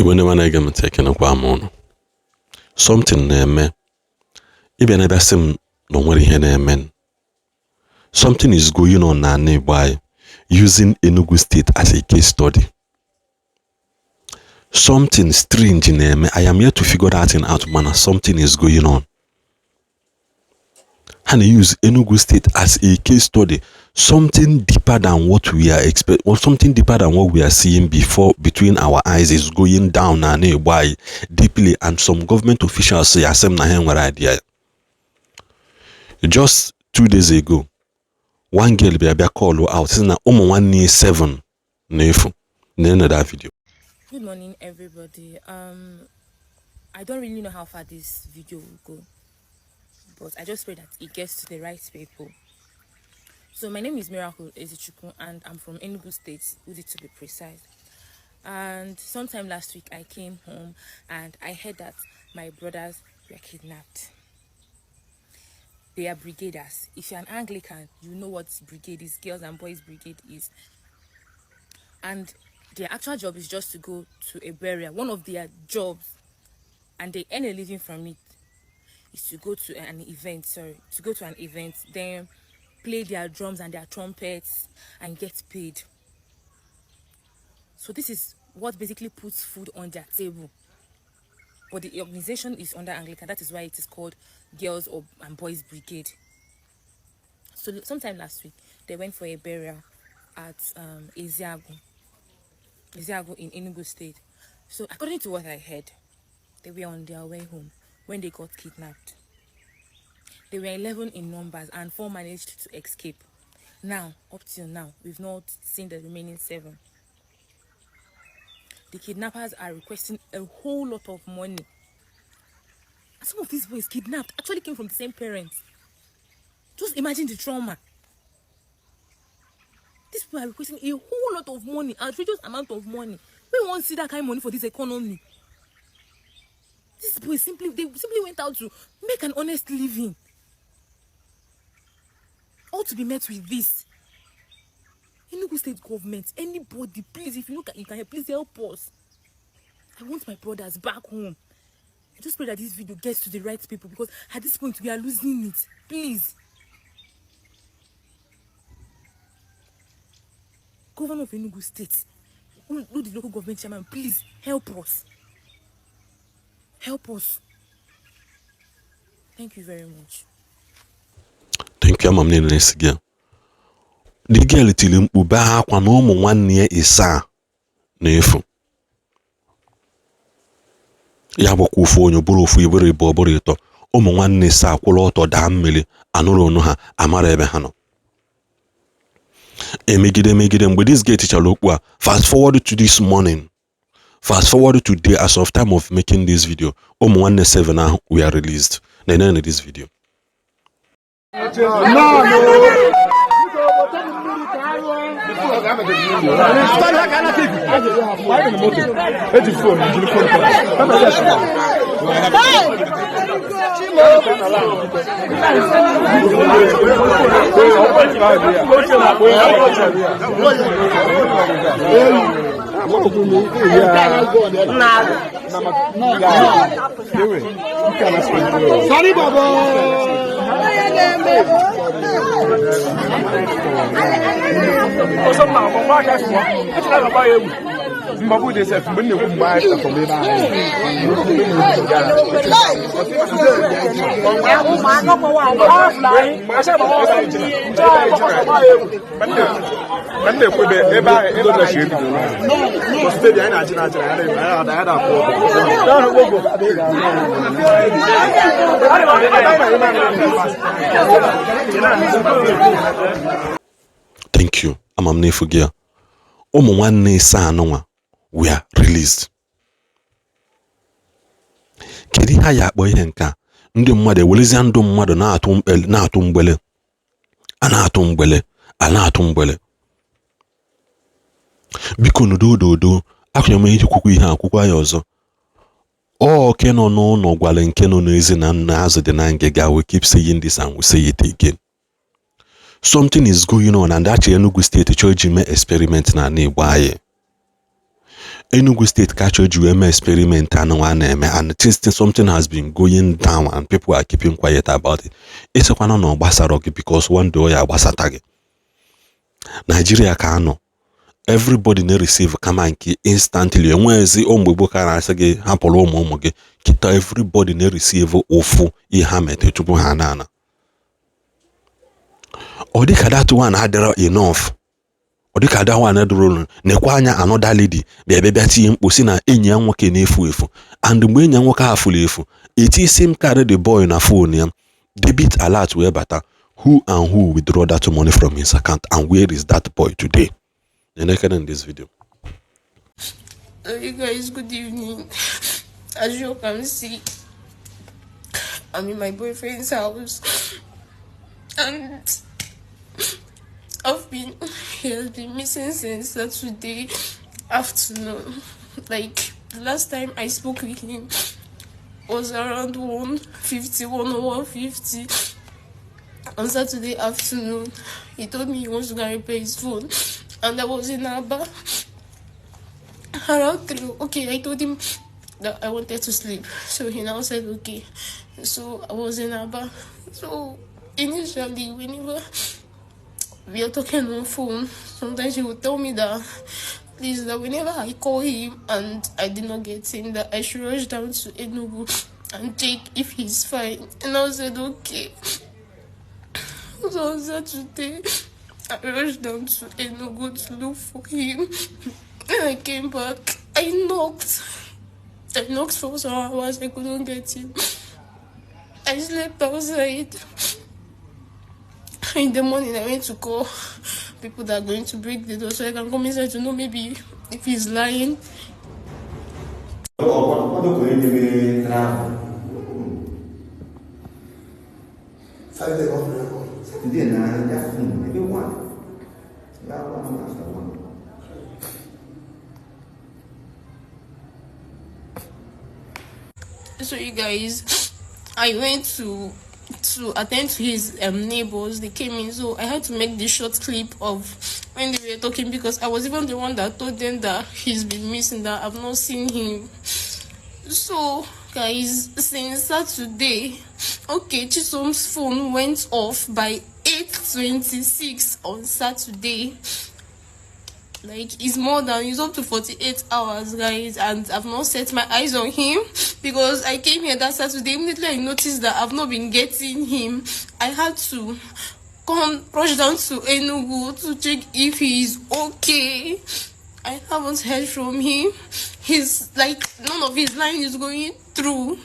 Igbo ndị ọma na-ege m ntị, ekenekwa m ụnụ. Something na-eme. Ịbịa na-abịa sị m na o nwere ihe na-eme. Something is going on n'ala Igbo anyị, using Enugu State as a case study. Something strange na-eme. I am yet to figure that thing out, mana something is going on. Ha na-use Enugu State as a case study. Something deeper than what we are expect or something deeper than what we are seeing before between our eyes is going down n'ala Igbo anyị deeply, and some government officials say asị m na ha nwere idea. Just 2 days ago, one girl bịa bịa call out sị na ụmụ nwanne ya seven na-efu na that video. Good morning, everybody. I don't really know how far this video will go, but I just pray that it gets to the right people. So my name is Miracle Ezichukwu, and I'm from Enugu State, Udi to be precise. And sometime last week, I came home and I heard that my brothers were kidnapped. They are brigaders. If you're an Anglican, you know what brigade is, Girls and Boys Brigade is. And their actual job is just to go to a burial. One of their jobs, and they earn a living from it, is to go to an event, sorry, to go to an event, then play their drums and their trumpets and get paid. So this is what basically puts food on their table. But the organization is under Anglican. That is why it is called Girls and Boys Brigade. So sometime last week, they went for a burial at Ezeagu in Enugu State. So according to what I heard, they were on their way home when they got kidnapped. They were 11 in numbers and four managed to escape. Now, up till now, we've not seen the remaining seven. The kidnappers are requesting a whole lot of money. And some of these boys kidnapped actually came from the same parents. Just imagine the trauma. These people are requesting a whole lot of money, outrageous amount of money. We won't see that kind of money for this economy. These boys simply, they simply went out to make an honest living. All to be met with this. Enugu State government, anybody, please, if you look at you can help, please help us. I want my brothers back home. I just pray that this video gets to the right people, because at this point we are losing it. Please. Governor of Enugu State, who the local government chairman, please help us. Help us. Thank you very much. Thank you. Ama m niile na-esi gị. The girl tiri mkpu, bee akwa na ụmụ nwanne ya isaa na-efu. Ya bụkwa ofu onye bụrụ ofu, ibụrụ ịbụ, ọ bụrụ ịtọ, ụmụ nwanne isaa kwụrụ ọtọ daa mmiri, anụrụ onu ha, amara ebe ha nọ. Emegide emegide mgbe this girl tichara okwu a. Fast forward to this morning, fast forward to today, as of time of making this video, ụmụ nwanne 7 ahụ were released. Na enene this video. No, no. Eji phone, jiri phone. Sani baba. Mgbagbu dị sef mgbe m na-ekwu mgbe anyị kafọ m ebe ahụ. Mgbe m na-ekwu ebe ebe ahụ ebe ahụ ebido steeti anyị na-achị na-achị anyị na-akwụ ọtọ. Thank you. Ama m n'efu gị ya. Ụmụ nwanne isaa anụnwa were released. Kedu ihe a ya akpọ ihe nke a? Ndị mmadụ ewerezie ndụ mmadụ na-atụ mkpele, na-atụ mgbele, a na-atụ mgbele, a na-atụ mgbele. Biko nudo ododo achọrọ m iji kwukwa ihe a, kwukwa ya ọzọ. Oke nọ n'ụlọ gwara nke nọ n'ezi na nna azụ dị na ngịga. We keep saying this and we say it again. Something is going on, and achị Enugu Steeti chọọ iji mee experiment na ala Igbo anyị. Enugu State ka achọ ji wee mee experiment anụnwa na-eme, and something has been going down and people are keeping quiet about it. Ịsịkwana na ọ gbasara gị, because one day ọ ya agbasata gị. Nigeria ka anọ, everybody na-receive kama nke instantly. Enweghịzi mgbe gboo ka na-asị gị hapụrụ ụmụ ụmụ gị. Kịta everybody na-receive ụfụ ihe ha mete tupu ha na-ana. Ọ dịka that one adịrọ enough, ọ dịka that one adịrọ. Nekwa anya, another lady bịa bịa tinye mkpu si na enyi ya nwoke na-efu efu, and mgbe enyi ya nwoke ahụ furu efu, eti SIM card the boy na phone ya, debit alert wee bata. Who and who withdraw that money from his account, and where is that boy today? In this video. You guys, good evening. As you can see, I'm in my boyfriend's house, and he has been missing since Saturday afternoon. Like, the last time I spoke with him was around 1:51 or 1:50 on Saturday afternoon. He told me he wants to go and repair his phone, and I was in Aba around 3. Okay, I told him that I wanted to sleep, so he now said okay. So I was in Aba. So initially, whenever we are talking on phone, sometimes he would tell me that please, that whenever I call him and I did not get him, that I should rush down to Enugu and check if he's fine. And I said okay. So on Saturday, I rushed down to Enugu to look for him. And I came back. I knocked for some hours. I couldn't get him. I slept outside. In the morning, I went to call people that are going to break the door so I can come inside to know maybe if he's lying. So you guys, I went to attend to his neighbors. They came in, so I had to make this short clip of when they were talking, because I was even the one that told them that he's been missing, that I've not seen him. So guys, since Saturday, okay, Chisom's phone went off by 8:26 on Saturday. Like, it's more than, it's up to 48 hours, guys, and I've not set my eyes on him because I came here that Saturday. Immediately I noticed that I've not been getting him. I had to come rush down to Enugu to check if he's okay. I haven't heard from him. He's like, none of his line is going through.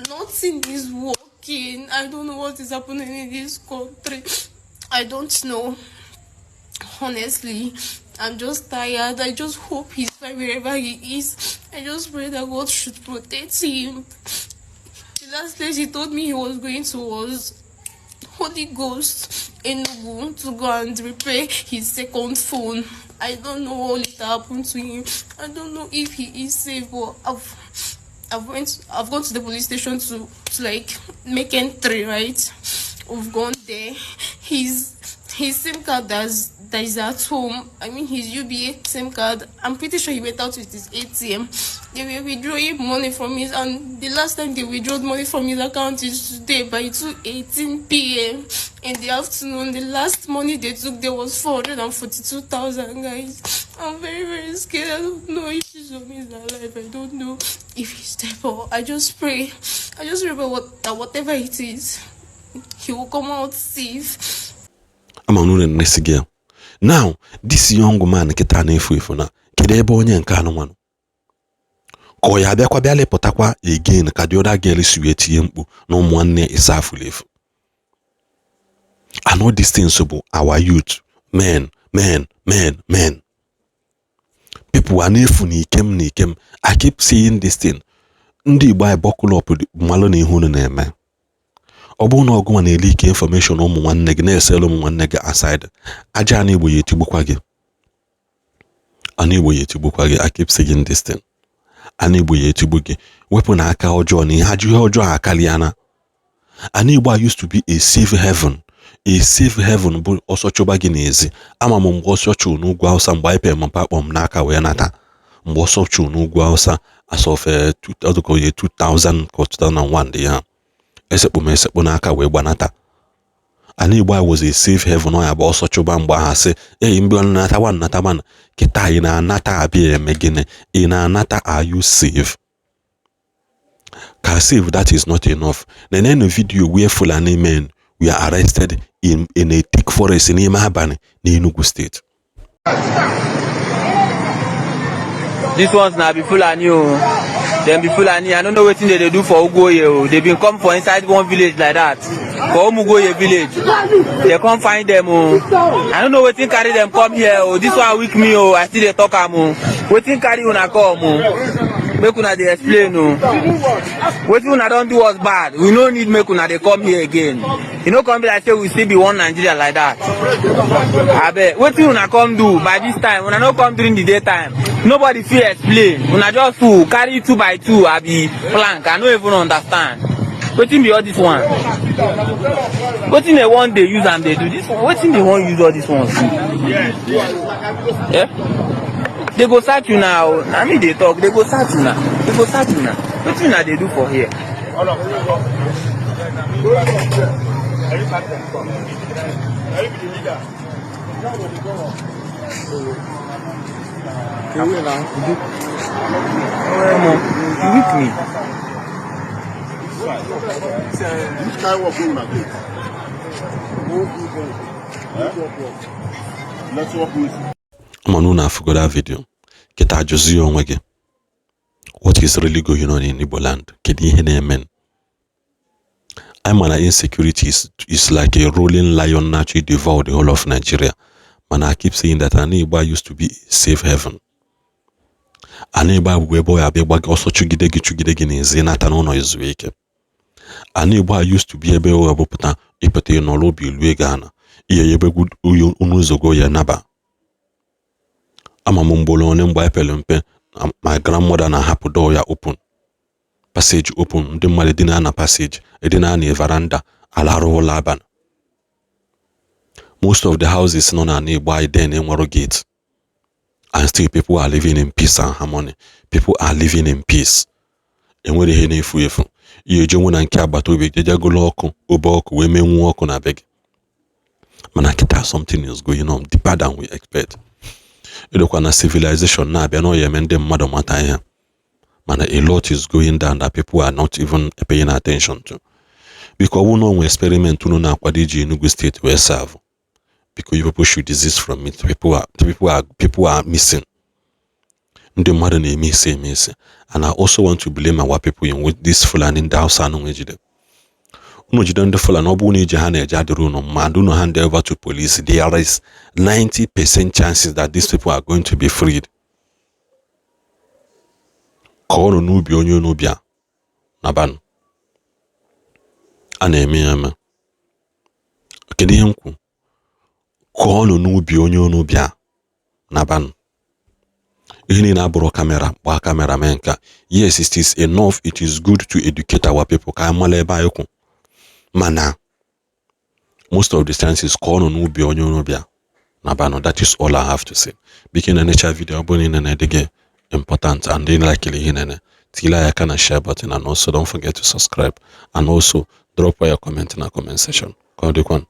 Nothing is working. I don't know what is happening in this country. I don't know. Honestly, I'm just tired. I just hope he's fine wherever he is. I just pray that God should protect him. The last place he told me he was going to was Holy Ghost Enugu to go and repair his second phone. I don't know what later happened to him. I don't know if he is safe, but I've gone to the police station to like make entry, right? We've gone there. His SIM card that is at home, I mean his UBA SIM card, I'm pretty sure he went out with his ATM. They were withdrawing money from his, and the last time they withdrew money from his account is today by 2:18 p.m. in the afternoon. The last money they took there was 442,000, guys. I'm very, very scared. I don't know if Chisom is alive. I don't know if he's dead, but I just pray. I just remember that whatever it is, he will come out safe. Now, this young man kịta na-efu efu na kedu ebe onye nke anụmanụ ka ọ ya abịakwa bịa lepụtakwa again ka the other girl si wee tinye mkpu na ụmụ nwanne ịsa afụrụ efu. And all these things bụ our youth, men, men, men, men. People are na-efu na ikem na ikem. I keep saying this thing. Ndị Igbo anyị buckle up, mmalụ na ihe unu na-eme. Ọ bụrụ na ọgụnwa na-ele ike information ụmụ nwanne gị na-eselu ụmụ nwanne gị aside, aja ana Igbo ya etigbukwa gị. Ana Igbo ya etigbukwa gị. I keep saying this thing. Ana Igbo ya etigbu gị. Wepụ na aka ọjọọ na ihe ajọ ihe ọjọọ akarịa. Ana Igbo used to be a safe heaven. A safe heaven bụ ọsọ chụba gị n'ezi. Ama m mgbe ọsọ chụrụ n'ugwu Hausa mgbe anyị pere mpa akpọ m n'aka wee nata. Mgbe ọsọ chụrụ n'ugwu Hausa as of 2000 ka 2001 dị ya, esekpụ m esekpụ n'aka wee gbanata. Ana Igbo anyị was a safe haven. Ọ ya bụ ọsọ chụba mgbe ahụ, sị ei, mgbe natawa nnatawa. Kịta ị na-anata abịa eme gịnị? Ị na-anata, are you safe? Ka safe, that is not enough. Nenenu video where Fulani men were arrested in a thick forest n'ime abalị n'Enugu State. Dis ones na be Fulani o. Dem be Fulani. I no know wetin dem dey do for Ugwoye o. They bin come for inside one village like that, for Umugoye village. Dem come find dem o. I no know wetin carry dem come here o. This one weak me o. I still dey talk am o. Wetin carry una come o? Make una dey explain o. Wetin una don do us bad. We no need make una dey come here again. E no come be like say we still be one Nigeria like that. Abeg, wetin una come do by this time? Una no come during the day time. Nobody fit explain. Una just full carry two by two abi plank. I no even understand. Wetin be all this one? Wetin dey wan dey use am dey do this one? Wetin dey wan use all this ones do? Yeah? They go search una o. Na me dey talk. They go search una. They go search una. Wetin una dey do for here? Omo, you weak me. Which kind work wey una get? Network with Mana unu afụgo that video kịta, ajụzie onwe gị, what is really going on in Igbo land? Kedu ihe na-eme anyị? Mana insecurity is like a rolling lion naturally devour the whole of Nigeria. Mana I keep saying that ana Igbo used to be a safe haven. Ana Igbo bụ ebe ọ ya abịa gba gị ọsọ, chụgide gị, chụgide gị n'ezi, nata n'ụlọ ezu ike. Ana Igbo a used to be ebe ọ bụpụta ịpụta ịnọrọ obi lue gị ana ihe ebe unu ụzọgo ya naba. Ama m mgbolo onye mgbe anyị pere mpe, my grandmother na-ahapụ door ya open, passage open, ndị mmadụ edina na passage, edina na veranda, alarụ ụlọ abalị. Most of the houses nọ n'ala Igbo anyị then enwero gate, and still people are living in peace and harmony. People are living in peace. Enwere ihe na-efu efu ihe ejenwu na nke agbata obi jejegolo ọkụ obe ọkụ wee menwuo ọkụ na be gị. Mana kịta, something is going on deeper than we expect. Edokwa na civilization na-abịa na ọ ya eme ndị mmadụ mata ihe, mana a lot is going down that people are not even paying attention to. Biko, ọ bụrụ na ọ nwee experiment unu na-akwado iji Enugu State wee serve, biko, you people should desist from it. People are missing. Ndị mmadụ na-eme isi eme isi. And I also want to blame our people in with this Fulani, ndị Hausa anụ ejide unu jide ndị Fulani. Ọ bụrụ na ije ha na-eje adịrị unu mma and unu hand over to police, there is 90% chances that these people are going to be freed. Ka ọ nọ n'ubi onye unu bịa nabanụ a na-eme ya eme. Kedu ihe m kwu? Ka ọ nọ n'ubi onye unu bịa nabanụ. Ihe niile abụrụ camera gbaa camera mee nka. Yes, it is enough. It is good to educate our people ka anyị mara ebe anyị kwụ, mana most of the chances, ka ọ nọ n'ubi onye unu bịa nabanụ. That is all I have to say. Biko, na necha video, ọ bụrụ na ị na-ede gị important and ị like ihe nene, tile ya aka na share button, and also don't forget to subscribe and also drop your comment na comment section. Ka ọ dịkwanụ.